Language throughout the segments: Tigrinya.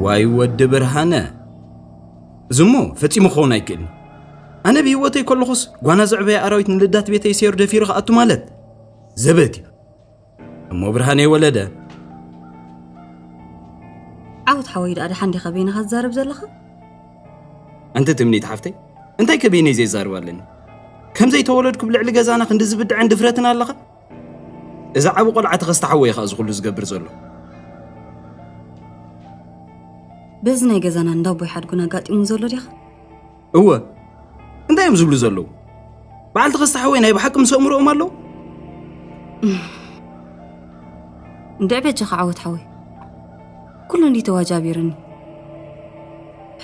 ዋይ ወዲ ብርሃነ፣ እዚሞ ፈጺሙ ክኸውን ኣይክእልን። ኣነ ብህይወተይ ከለኹስ ጓና ዘዕበየ ኣራዊት ንልዳት ቤተይ ሰይሩ ደፊሩ ክኣቱ ማለት ዘበት እዩ። እሞ ብርሃነይ ወለደ። ዓወት ሓወይ፣ ደኣ ደሓን ዲኻ በይንኻ ትዛረብ ዘለኻ? ኣንቲ ትምኒት ሓፍተይ፣ እንታይ ከበይነይ ዘይዛርብ ኣለኒ? ከም ዘይተወለድኩ ብልዕሊ ገዛና ክንዲ ዝብድዐን ድፍረትን ኣለኻ? እዚ ዓቢ ቆልዓ ተኸስተ ሓወይ ኢኻ እዚ ኩሉ ዝገብር ዘሎ። በዚ ናይ ገዛና እንዳቦይ ሓድጉን ኣጋጢሙ ዘሎ ዲኻ? እወ፣ እንታይ እዮም ዝብሉ ዘለዉ? በዓል ተኸስተ ሓወይ ናይ ብሓቂ ምስ ኣእምሮኦም ኣለዉ? እንድዕ በጃኻ ዓወት ሓወይ፣ ኩሉ እንዲ ተዋጃቢርኒ።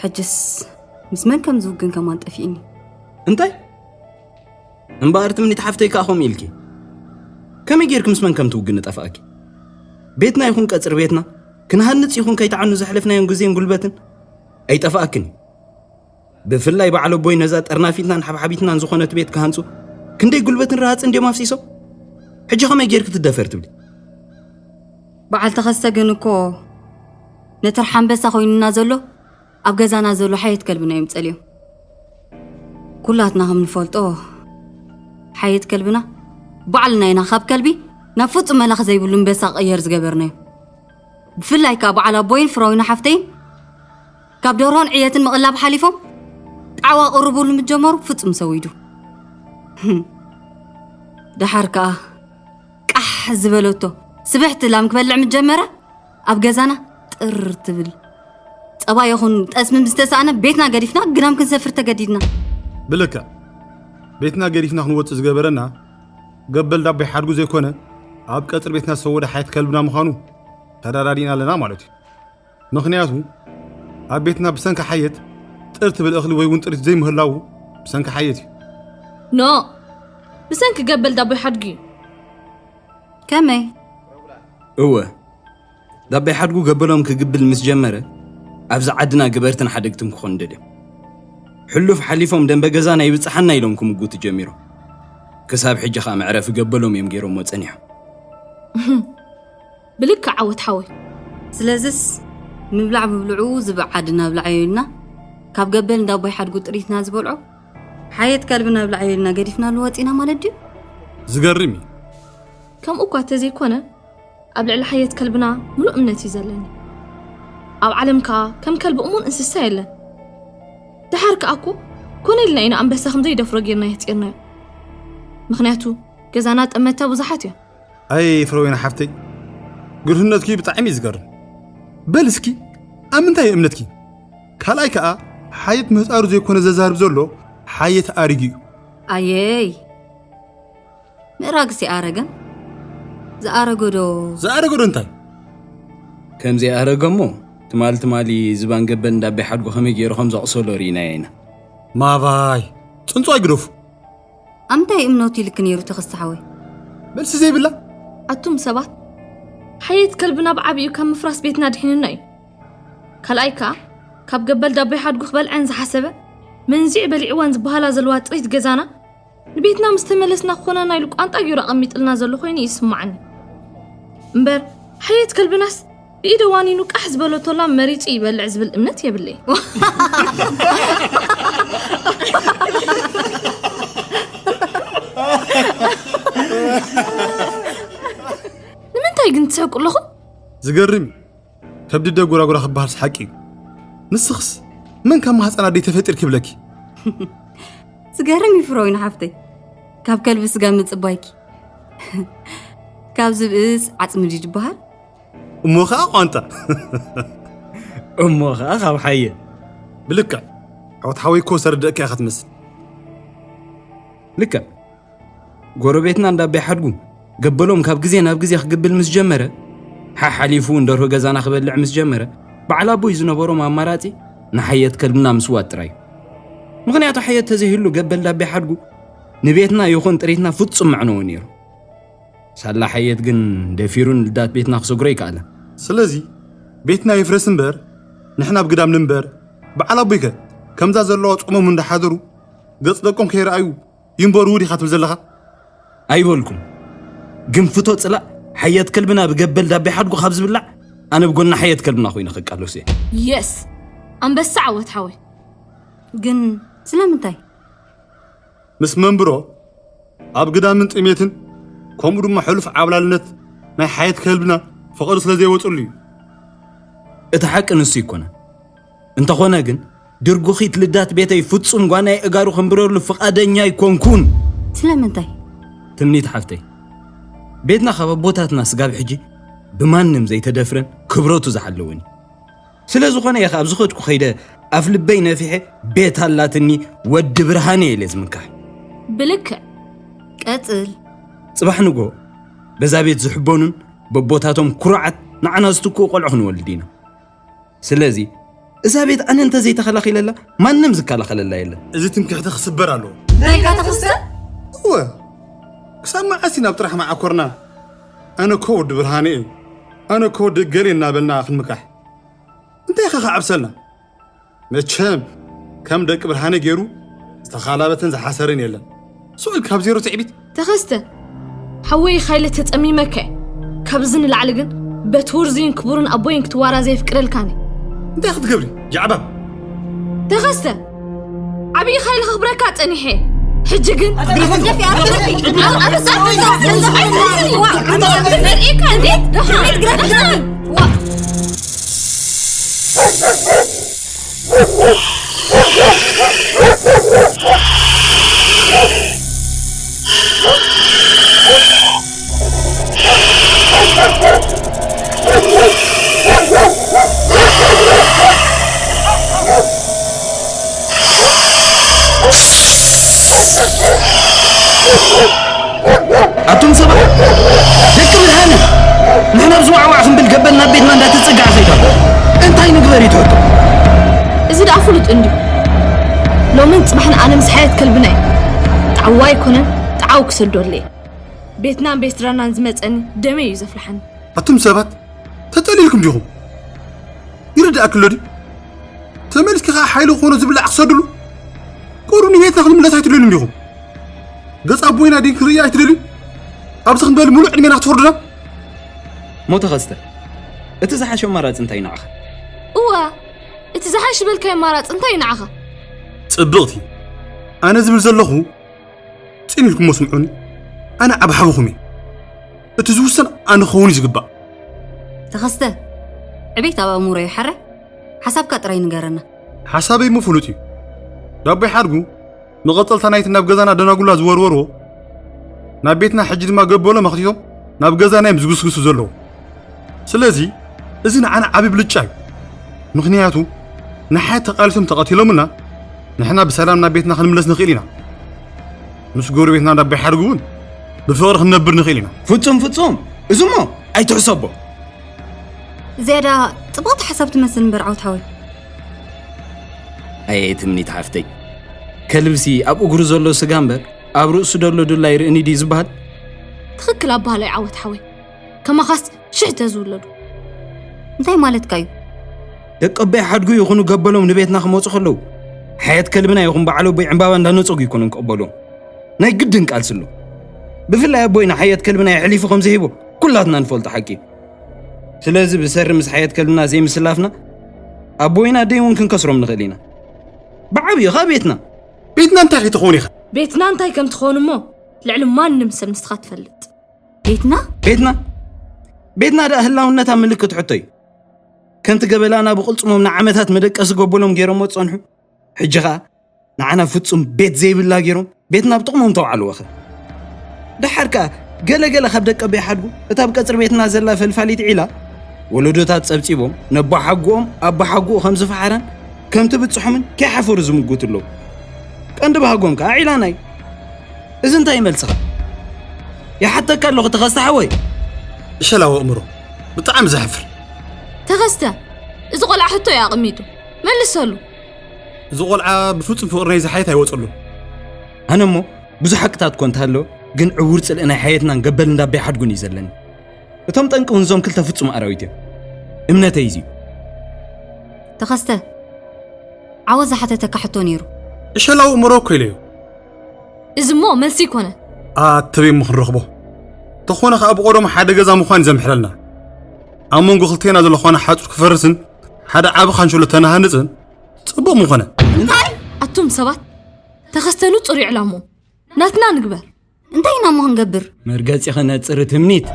ሕጅስ ምስ መን ከም ዝውግን ከማን ጠፊእኒ። እንታይ? እምበኣር ትምኒት ሓፍተይ ከኣ ከምኡ ኢልኪ። ከመይ ጌርኪ ምስ መን ከም ትውግኒ ጠፍኣኪ? ቤትና ይኹን ቀጽሪ ቤትና ክንሃንጽ ይኹን ከይተዓኑ ዘሕለፍናዮም ግዜን ጉልበትን ኣይጠፍኣክን እዩ። ብፍላይ በዓል ኣቦይ ነዛ ጠርናፊትናን ሓብሓቢትናን ዝኾነት ቤት ክሃንጹ ክንደይ ጉልበትን ረሃጽን ድዮም ኣፍሲሶም? ሕጂ ከመይ ጌርኪ ትደፈር ትብሊ? በዓል ተኸስተ ግን እኮ ነተር ሓንበሳ ኮይኑና ዘሎ ኣብ ገዛና ዘሎ ሓየት ከልብና እዮም ጸልዮም። ኩላትና ከም ንፈልጦ ሓየት ከልብና ባዕልና ኢና ካብ ከልቢ ናብ ፍጹም መላኽ ዘይብሉ ኣንበሳ ክቕየር ዝገበርናዮ። ብፍላይ ከኣ በዓል ኣቦይን ፍራዊና ሓፍተይን ካብ ደርሆን ዕየትን ምቕላብ ሓሊፎም ጣዕዋ ቅርቡሉ ምስ ጀመሩ ፍጹም ሰዊዱ። ደሓር ከኣ ቃሕ ዝበለቶ ስብሕቲ ላም ክበልዕ ምስ ጀመረ ኣብ ገዛና ጥር ትብል። ጸባ ይኹን ጠስሚ ምስ ተሳእነ ቤትና ገዲፍና ግዳም ክንሰፍር ተገዲድና። ብልክዕ ቤትና ገዲፍና ክንወጽእ ዝገበረና ገበል ዳቦይ ሓድጉ ዘይኮነ ኣብ ቀጽሪ ቤትና ዝሰወደ ሓየት ከልብና ምዃኑ ተዳዳዲና ኣለና ማለት እዩ። ምኽንያቱ ኣብ ቤትና ብሰንኪ ሓየት ጥር ትብል እኽሊ ወይ እውን ጥሪት ዘይምህላዉ ብሰንኪ ሓየት እዩ። ኖ፣ ብሰንኪ ገበል ዳቦይ ሓድጉ እዩ። ከመይ? እወ፣ ዳቦይ ሓድጉ ገበሎም ክግብል ምስ ጀመረ ኣብዚ ዓድና ገበርትን ሓደግትን ክኾኑ ደልዮም። ሕሉፍ ሓሊፎም ደንበ ገዛና ይብጽሓና ኢሎም ክምጉቱ ጀሚሮም። ክሳብ ሕጂ ኸኣ መዕረፊ ገበሎም እዮም ገይሮምዎ ጸኒሖም። ብልክዕ ዓወት ሓወይ። ስለዝስ ምብላዕ ምብልዑ ዝብዓድ እናብላዓዮ ኢልና ካብ ገበል እንዳቦይ ሓድጉ ጥሪትና ዝበልዖ ሓየት ከልቢ እናብላዓዮ ኢልና ገዲፍናሉ ወፂና ማለት ድዩ? ዝገርም እዩ። ከምኡ እኳ ተዘይኮነ ኣብ ልዕሊ ሓየት ከልብና ሙሉእ እምነት እዩ ዘለኒ። ኣብ ዓለም ከኣ ከም ከልቢ እሙን እንስሳ የለን። ድሓር ከኣ እኮ ኮነ ኢልና ኢና ኣንበሳ ከም ዘይደፍሮ ጌርና የሕፂርናዮ። ምኽንያቱ ገዛና ጠመታ ብዙሓት እዮም። ኣይ ፍረወይና ሓፍተይ፣ ግርህነትኪ ብጣዕሚ እዩ ዝገርም። በል እስኪ ኣብ ምንታይ እዩ እምነትኪ? ካልኣይ ከኣ ሓየት ምህፃሩ ዘይኮነ ዘዛርብ ዘሎ ሓየት ኣሪጉ እዩ። ኣየይ ምእራግስ ይኣረገን ዝኣረገዶ ዝኣረገዶ እንታይ? ከምዚ ኣረገ እሞ ትማሊ ትማሊ ዝባን ገበል እንዳቤ ሓድጎ ከመይ ገይሩ ከም ዘቕሰሎ ርኢናዮ ኢና። ማባይ ፅንፁ ኣይግደፉ። ኣምታይ እምነቱ ኢልክ ነይሩ ተኸስተ ሓወይ? መልሲ ዘይብላ። ኣቱም ሰባት ሓየት ከልብና ብዓብዩ ካብ ምፍራስ ቤትና ድሒንና እዩ። ካልኣይ ከኣ ካብ ገበል ዳቦይ ሓድጉ ክበልዐን ዝሓሰበ መንዚዑ በሊዕወን ዝበሃላ ዘለዋ ጥሪት ገዛና ንቤትና ምስ ተመለስና ክኾነና ኢሉ ቋንጣ ገይሩ ኣቐሚጥልና ዘሎ ኮይኑ እዩ ዝስማዓኒ። እምበር ሓየት ከልብናስ ብኢደ ዋኒኑ ቃሕ ዝበለቶ ላም መሪጹ ይበልዕ ዝብል እምነት የብለይ። ንምንታይ ግን ትስሕቁ ኣለኹም? ዝገርም እዩ። ከብዲ ደጎራጉራ ክበሃልስ ሓቂ እዩ። ንስኽስ መን ካብ ማህፀን ኣደይ ተፈጢርኪ ይብለኪ? ዝገርም እዩ ፍሮይን ሓፍተይ፣ ካብ ከልቢ ስጋ ምፅባይኪ ካብ ዝብእስ ዓፅሚ ድዩ ዝበሃል? እሞ ኸዓ ቋንጣ። እሞ ኸዓ ካብ ሓየ። ብልክዕ ዓወት ሓወይ እኮ ዝተረደእካ ኢኻ ትመስል። ልክዕ ጎረቤትና እንዳቤ ሓድጉ ገበሎም ካብ ግዜ ናብ ግዜ ክግብል ምስ ጀመረ፣ ሓሓሊፉ እንደርሆ ገዛና ክበልዕ ምስ ጀመረ፣ በዓል ኣቦይ ዝነበሮም ኣማራጺ ንሓየት ከልብና ምስዋጥ ጥራይ እዩ። ምኽንያቱ ሓየት ተዘይህሉ ገበል ዳቤ ሓድጉ ንቤትና ይኹን ጥሪትና ፍጹም መዕነዎ ነይሩ። ሳላ ሓየት ግን ደፊሩ ንልዳት ቤትና ክሰግሮ ይከኣለ። ስለዚ ቤትና ይፍረስ እምበር ንሕና ኣብ ግዳም ንንበር። በዓል ኣቦይከ ከምዛ ዘለዋ ጾሞም እንዳሓደሩ ገጽ ደቆም ከይረኣዩ ይንበሩ ዲኻ ትብል ዘለኻ? ኣይበልኩም። ግን ፍቶ ጽላእ ሓየት ከልብና ብገበል ዳቤ ሓድጉ ካብ ዝብላዕ ኣነ ብጎና ሓየት ከልብና ኮይነ ክቃለስ እየ። የስ፣ ኣንበሳ ዓወት ሓወይ። ግን ስለምንታይ? ምስ መንብሮ ኣብ ግዳምን ጥሜትን ከምኡ ድማ ሕሉፍ ዓብላልነት ናይ ሓየት ከልብና ፍቕሪ ስለ ዘይወፅሉ እዩ። እቲ ሓቂ ንሱ ኣይኮነን። እንተኾነ ግን ድርጉኺት ልዳት ቤተይ ፍጹም ጓናይ እጋሩ ከንብረሉ ፍቓደኛ ኣይኮንኩን። ስለምንታይ? ትምኒት ሓፍተይ፣ ቤትና ካብ ኣቦታትና ስጋብ ሕጂ ብማንም ዘይተደፍረን ክብረቱ ዝሓለወን እዩ። ስለ ዝኾነ እየ ኣብ ዝኸድኩ ከይደ ኣፍ ልበይ ነፊሐ ቤት ኣላትኒ ወዲ ብርሃነ ኢለ ዝምካሕ። ብልክዕ። ቀጽል። ጽባሕ ንጎ በዛ ቤት ዝሕበኑን በቦታቶም ኩሩዓት ንዓና ዝትክኡ ቆልዑ ክንወልድ ኢና። ስለዚ እዛ ቤት ኣነ እንተ ዘይተኸላኺለላ ማንም ዝከላኸለላ የለን። እዚ ትምክሕቲ ክስበር ኣለዎ። እንታይ ኢልካ ተኸስተ? እወ ክሳብ መዓስ ኢና ኣብ ጥራሕ መዓኮርና? ኣነ እኮ ወዲ ብርሃነ እየ። ኣነ እኮ ወዲ እገሌ እናበልና ክንምካሕ እንታይ ኢኻ ክዓብሰልና? መቸም ከም ደቂ ብርሃነ ገይሩ ዝተኻላበተን ዝሓሰረን የለን። ስቕ ኢልካ ካብ ዜሮ ትዕቢት። ተኸስተ ሓወይ ኢኻ ኢለ ተጸሚመካ እየ። ካብዚ ንላዕሊ ግን በቲ ውርዙይን ክቡርን ኣቦይን ክትዋራዘ የፍቅደልካን እየ። እንታይ ክትገብሪ ጃዕባብ? ተኸስተ ዓብዪ ኢኻ ኢለ ከኽብረካ ጸኒሐ እየ። ሕጂ ግን ኣቱም ሰባት ደቂ ብርሃነ ንሕና ብዝዋዕዋዕ ክንብል ገበል ናብ ቤትና እንዳተጸግዐ ከይዳ እንታይ ንግበር እዩ ትወጡ? እዚ ደኣ ፍሉጥ እንድዩ። ሎምን ጽባሕን ኣነ ምስ ሓየት ከልብና እዩ። ጣዕዋ ኣይኮነን ጣዓው ክሰደሉ እየ። ቤትናን ቤት ድራናን ዝመጸኒ ደመይ እዩ ዘፍልሓኒ። ኣቱም ሰባት ተጠሊልኩም ዲኹም? ይርድኣክሎ ድዩ? ተመሊስኪ ከዓ ሓይሊ ክኾኖ ዝብላዕ ክሰድሉ ቁሩብ ንቤትና ክንምለስ ኣይትደልዩን ዲኹም? ገጽ ኣቦይና ድዩ ክርኢ ኣይትደልዩ? ኣብዚ ክንበል ሙሉእ ዕድሜና ክትፈርዱና? ሞተኸስተ እቲ ዝሓሸ ኣማራፂ እንታይ ንዓኻ? እዋ እቲ ዝሓሽ ዝበልካዮ ኣማራፂ እንታይ ንዓኻ? ጽብቕቲ ኣነ ዝብል ዘለኹ ጽን ኢልኩሞ ስምዑኒ። ኣነ ዓብሓብኹም እየ። እቲ ዝውሰን ኣነ ክኸውን እዩ ዝግባእ። ተኸስተ ዕቤት ኣብ ኣእምሮ ይሓረ ሓሳብካ ጥራይ ንገረና። ሓሳበይ እሞ ፍሉጥ እዩ። ዳቦይ ሓድጉ መቐጸልታ ናይቲ ናብ ገዛና ደናጉላ ዝወርወርዎ ናብ ቤትና ሕጂ ድማ ገበሎ መኽቲቶም ናብ ገዛና እዮም ዝግስግሱ ዘለዉ። ስለዚ እዚ ንዓና ዓቢ ብልጫ እዩ። ምኽንያቱ ንሓያት ተቓሊሶም ተቐቲሎምልና ንሕና ብሰላም ናብ ቤትና ክንምለስ ንኽእል ኢና። ምስ ጎረቤትና ናብ ሓድጉ እውን ብፍቕሪ ክንነብር ንኽእል ኢና። ፍጹም ፍጹም እዚሞ ኣይትሕሰቦ። ዝያዳ ጽብቕቲ ሓሳብ ትመስል እምበር ዓውት ሓወይ። ኣየ ትምኒት ሓፍተይ፣ ከልብሲ ኣብ እግሩ ዘሎ ስጋ እምበር ኣብ ርእሱ ዘሎ ዱላ ኣይርእን ድዩ ዝበሃል? ትኽክል ኣባሃላይ ዓወት ሓወይ። ከማኻስ ሽሕ ተዝውለዱ። እንታይ ማለትካ እዩ? ደቂ ኣቦይ ሓድጉ ይኹኑ ገበሎም ንቤትና ክመፁ ከለዉ ሓያት ከልብና ይኹን በዓል ኣቦይ ዕምባባ እንዳነፀጉ ይኮኑን ክቕበልዎም ናይ ግድን ቃልሲ ኣሎ። ብፍላይ ኣቦይና ሓያት ከልብና የሕሊፉ ከም ዝሂቦ ኩላትና ንፈልጦ ሓቂ እዩ። ስለዚ ብሰሪ ምስ ሓያት ከልብና ዘይምስላፍና ኣቦይና ኣደይ እውን ክንከስሮም ንኽእል ኢና። ብዓብዩ ኸኣ ቤትና። ቤትና እንታይ ከይትኸውን ኢኻ? ቤትና እንታይ ከም ትኸውን እሞ ልዕሊ ማንም ሰብ ንስኻ ትፈልጥ። ቤትና? ቤትና ቤትና ደኣ ህላውነታ ምልክት ሕቶ እዩ። ከምቲ ገበላና ብቕልጽሞም ንዓመታት መደቀሲ ገበሎም ገይሮሞ ዝጸንሑ፣ ሕጂ ኸኣ ንዓና ፍጹም ቤት ዘይብላ ገይሮም ቤትና ብጥቕሞም ተውዓልወኸ። ደሓር ከኣ ገለ ገለ ካብ ደቂ ኣቦይ ሓድጉ እታ ኣብ ቀጽሪ ቤትና ዘላ ፈልፋሊት ዒላ ወለዶታት ጸብጺቦም ነቦሓጎኦም ኣቦሓጎኡ ከም ዝፈሓራን ከም ትብጽሖምን ከይሓፈሩ ዝምጉቱ ኣለዉ። ቀንዲ ባህጎም ከኣ ዒላና እዩ። እዚ እንታይ እዩ መልስኻ? ይሓተካ ኣለኹ ተኸስተ ሓወይ። እሸላዊ ኣእምሮ ብጣዕሚ ዘሕፍር። ተኸስተ እዚ ቆልዓ ሕቶ እዩ ኣቐሚጡ መልሰሉ። እዚ ቆልዓ ብፍጹም ፍቕሪ ናይዚ ሓየት ኣይወጸሉን። ኣነ እሞ ብዙሕ ሓቅታት እኮ እንተሃለወ ግን ዕውር ጽልኢ ናይ ሓየትናን ገበል እንዳበይ ሓድጉን እዩ ዘለኒ። እቶም ጠንቂ እውን እዞም ክልተ ፍጹም ኣራዊት እዮም። እምነተይ እዚ እዩ። ተኸስተ ዓወት ዝሓተተካ ሕቶ ነይሩ። እሸላዊ እምሮ እኮ ኢለዮ። እዚ እሞ መልሲ ኣይኮነ። ኣተበይ እሞ ክንረኽቦ ተኾነ ኸኣ ብቐደሙ ሓደ ገዛ ምዃን እዩ ዘምሕረልና። ኣብ መንጎ ክልቴና ዘሎ ኾነ ሓጹር ክፈርስን ሓደ ዓቢ ካንሸሎ ተናሃንጽን ጽቡቕ ምኾነ። እንታይ? ኣቱም ሰባት፣ ተኸስተ ንጹር እዩ ዕላምኡ። ናትና ንግበር። እንታይ ኢና እሞ ክንገብር? መርገጺ ኸነጽሪ ትምኒት።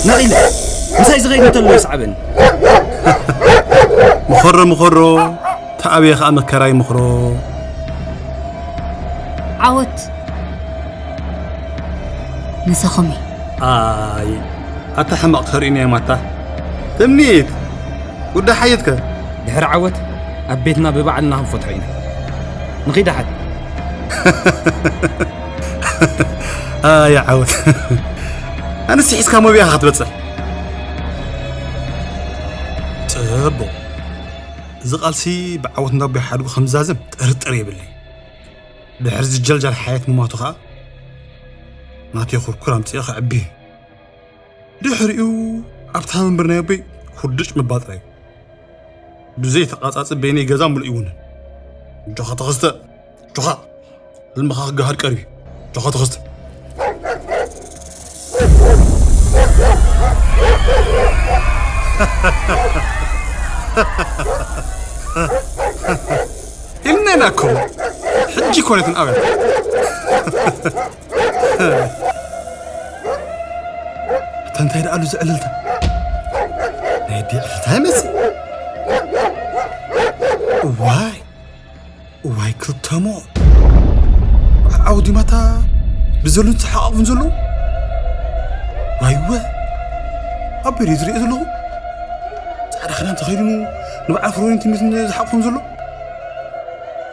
ነቒለ። ምሳይ ዝኸይድ እንተሎ ይስዓበኒ። ምኸሮ፣ ምኸሮ፣ ተኣብየ ኸኣ መከራ ይምኽሮ። ዓወት ምሳኹም እዩ። ኣይ፣ ኣታ ሕማቕ ተርእዩና እዮም ኣታ። ትምኒት፣ ጉዳይ ሓየትከ? ድሕሪ ዓወት ኣብ ቤትና ብባዕልና ክንፈትሖ ኢና። ንኺድ ሓት። ኣይ፣ ዓወት። ኣነስ ሒዝካ መብያኻ ክትበጽሕ። ጽቡቕ። እዚ ቃልሲ ብዓወት እንዳቦይ ሓድጉ ከም ዝዛዘም ጥርጥር የብለይ። ድሕሪ ዝጀልጃል ሓየት ምማቱ ኸኣ ናተይ ኩርኩር ኣምጽኤ ከዕቢ። ድሕሪኡ ኣብታ መንበር ናይ ኣቦይ ኩድጭ ምባል ጥራይ። ብዘይ ተቓጻጺ በይነይ ገዛ ምሉእ ይውንን። ጆኻ ተኸስተ፣ ጆኻ፣ ህልምኻ ክገሃድ ቀርቢ። ጆኻ ተኸስተ። ኢልናና እኮ። ሕጂ ኮነትን ኣበል። እታ እንታይ ደኣሉ ዝዕልልታ? ናይ ኣዲ ዕልልታ ይመስል። እዋይ፣ እዋይ ክልተሞ። ዓውዲማታ ብዘሉን ተሓቋቑፍን ዘለዉ። ዋይወ፣ ኣብ ቤት ዝሪኦ ዘለኹ። ጻዕዳ ክዳን ተኸዲኑ ንበዓል ፍሮይን ትምህርትን ዝሓቁም ዘሎ።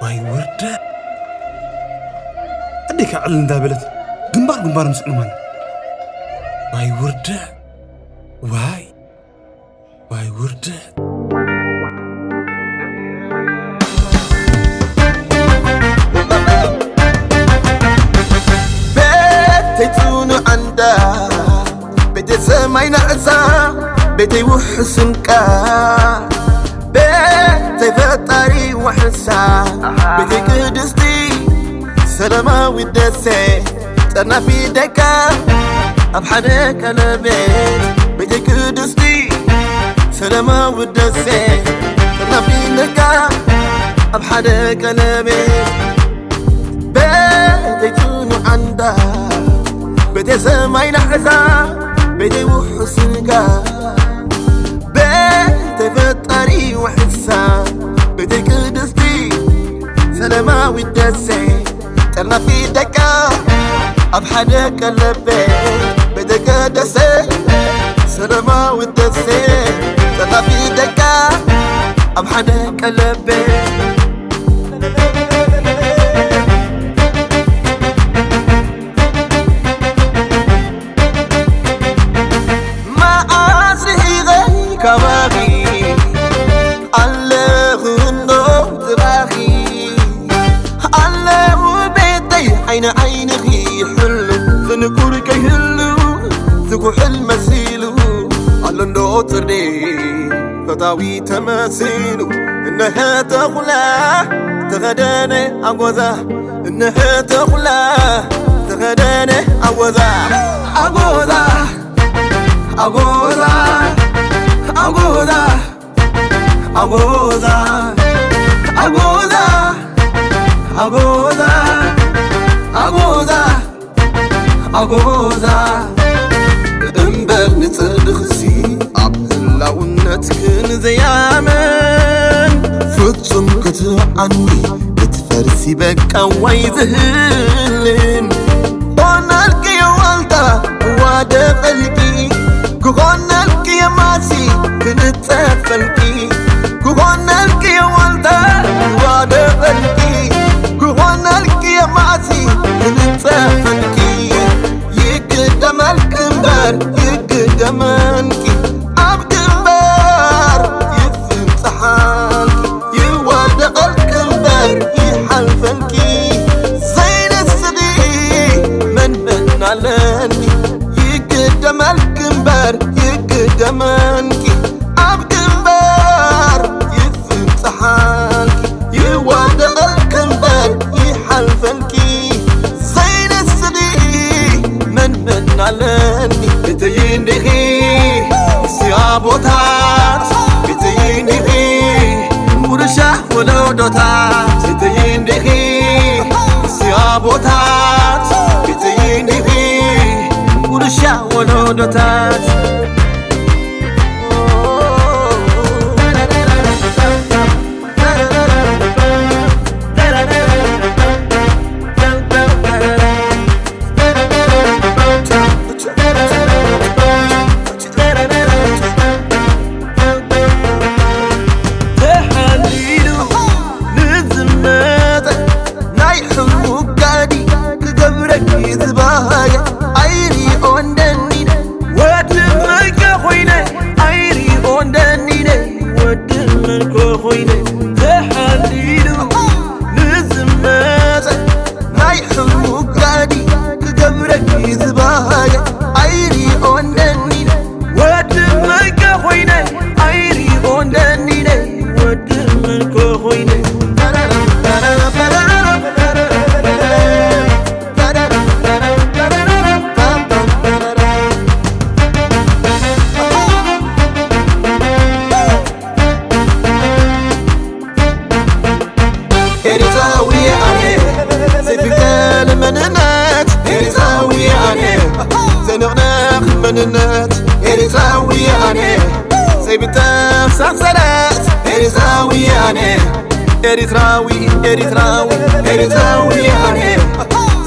ዋይ ውርደት! ኣደይ ከዓ ዕል እንዳበለት ግንባር ግንባር ምስዕኑ ማለት። ዋይ ውርደት! ዋይ፣ ዋይ ውርደት! ቤተይ ጽኑዕ ኣንዳ፣ ቤተይ ሰማይ ናዕሳ፣ ቤተይ ውሕስንካ፣ ቤተይ ፈጣሪ ውሕሳ፣ ቤተይ ቅድስቲ ሰላማዊት ደሴ፣ ጠርናፊ ደቃ ኣብ ሓደ ቀለቤት፣ ቤተይ ቅድስቲ ሰላማዊት ደሴ፣ ጠርናፊ ደቃ ኣብ ሓደ ቀለቤት። ቤተይ ጽኑዕ ኣንዳ፣ ቤተይ ሰማይ ናዕሳ፣ ቤተይ ውሑስ ስጋ፣ ቤተይ ፈጣሪ ውሕሳ፣ ቤተይ ቅድስቲ ሰላማዊት ደሴ፣ ጠርናፊ ደቃ ኣብ ሓደ ቀለቤት፣ ቤተይ ቅድስቲ ሰላማዊት ደሴ፣ ጠርናፊ ደቃ ኣብ ሓደ ቀለቤት። መዓስ ርሒቐ ካባኺ ኣለኹ እንዶ ጥራኺ ኣለኹ ቤተይ ዓይኒ ዓይንኺ ሕሉ ዝንኩር ከይህሉ ዝኩሕል መሲሉ ኣሎ እንዶ ጽርዴ ፈታዊ ተመሲሉ እነሀ ተኹላ ተኸደነ ኣጎዛ እነሀ ተኹላ ተኸደነ ኣጎዛ ኣጎዛ ኣጎዛ ኣጎዛ ኣጎዛ ኣጎዛ ኣጎዛ ኣጎዛ ኣጎዛ እምበር ንጽድኽሲ ኣብ ህላውነትክን ዘያመን ፍጹም ክትዓኒ ክትፈርሲ በቃ ዋይ ዝህልን ኾነልኪ ዋልታ ክዋደቐልኪ ክኾነልኪ የማሲ ክንጸፈልኪ ክኾነልኪ ዋልታ ክዋደቐልኪ ክኾነልኪ የማሲ ክንጸፈልኪ ይግደመልኪ እምበር ይግደመልኪ ኣብ ግንባር ይፍንጸሓልኪ ይዋደቐልኪ እምበር ይሓልፈልኪ ዘይነስኺ መን መን ኣለኒ ይግደመልኪ እምበር ይግደመልኪ ኣብ ግንባር ይፍንጸሓልኪ ይዋደቐልኪ እምበር ይሓልፈልኪ ዘይነስኺ ብትይ እንዲኺ ንስያ ቦታት ብትይ እንዲኺ ውርሻ ወለዶታት ብትይ እንዲኺ ንስያ ቦታት ብትይ እንዲኺ ውርሻ ወለዶታት ተሓሊሉ ንዝመፀ ናይ ሕሙጋዲ ክገብረኪ ዝባየ ኣይሪኦን ደኒነ ወዲ መጋ ኮይነ ኣይሪኦን ደኒነ ወዲ መልኮ ኮይነ ተሓሊሉ ንዝመፀ ናይ ሕሙጋዲ ክገብረኪ ዝባየ ኣይሪኦን ደኒነ ወዲ መጋ ኮይነ ኣይሪኦን ደኒነ ወዲ መልኮ ኮይነ ኤሪትራዊ ኣነ ዘይፍንቀል መንነት ኤሪትራዊ ኣነ ዘይንቕነቕ መንነት ኤሪትራዊ ኣነ ዘይብጠስ ሰንሰለት ኤሪትራዊ ኣነ ኤሪትራዊ ኤሪትራዊ ኤሪትራዊ ኣነ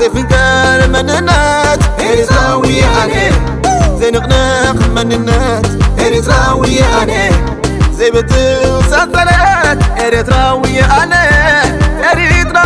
ዘይፍንቀል መንነት ኤሪትራዊ ኣነ ዘይንቕነቕ መንነት ኤሪትራዊ ኣነ ዘይብጥስ ሰንሰለት ኤሪትራዊ ኣነ ኤሪትራ